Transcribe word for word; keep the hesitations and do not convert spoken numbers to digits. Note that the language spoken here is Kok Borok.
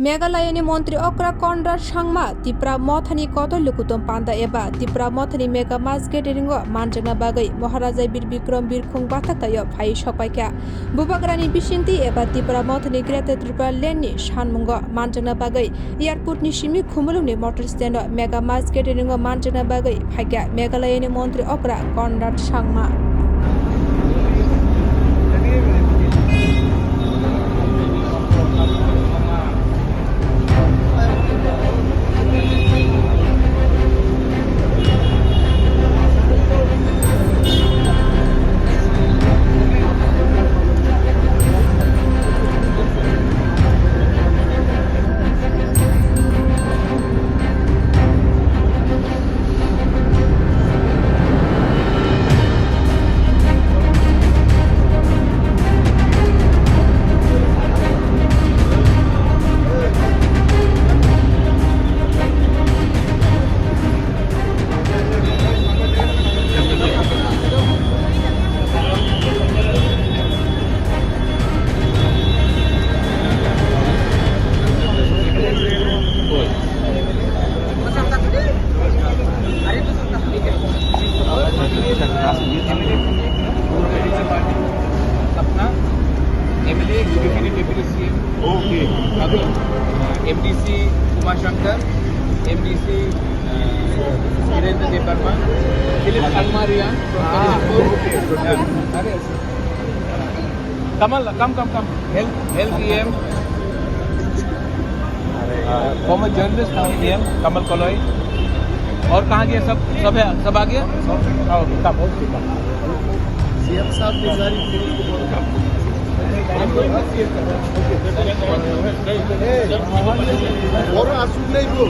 Meghalayani Montri Okra Conrad Sangma Tipra Mothani Kotor Lukutum Panda eba Tipra Mothani Mega Mass Gathering o manjakna bagwi Maharaja Bir Bikram Birkhung Bathaktaio phai sokpaikha. Bubagrani bisingtwi eba Tipra Mothani Greater Tripura Land ni sanmungo manjakna bagwi Airport ni simi Khumulwng ni motor stand o Mega Mass Gathering o manjakna bagwi phaikha Meghalayani Montri Okra Conrad Sangma. अपना MLA, deputy CM. Okay. अभी, अ, MDC Umashankar, MDC, अ, वीरेंद्र देव वर्मा, दिलीप अलमारिया, हाँ, okay, good, good. अरे, Kamal, come, come, come. Health, health EM, former journalist EM Kamal Kaloi. और कहाँ गए सब? सब है, सब आ गया? हाँ, किताब, बहुत किताब। सीएम साहब ने जारी की। ए, और आंसू नहीं दो।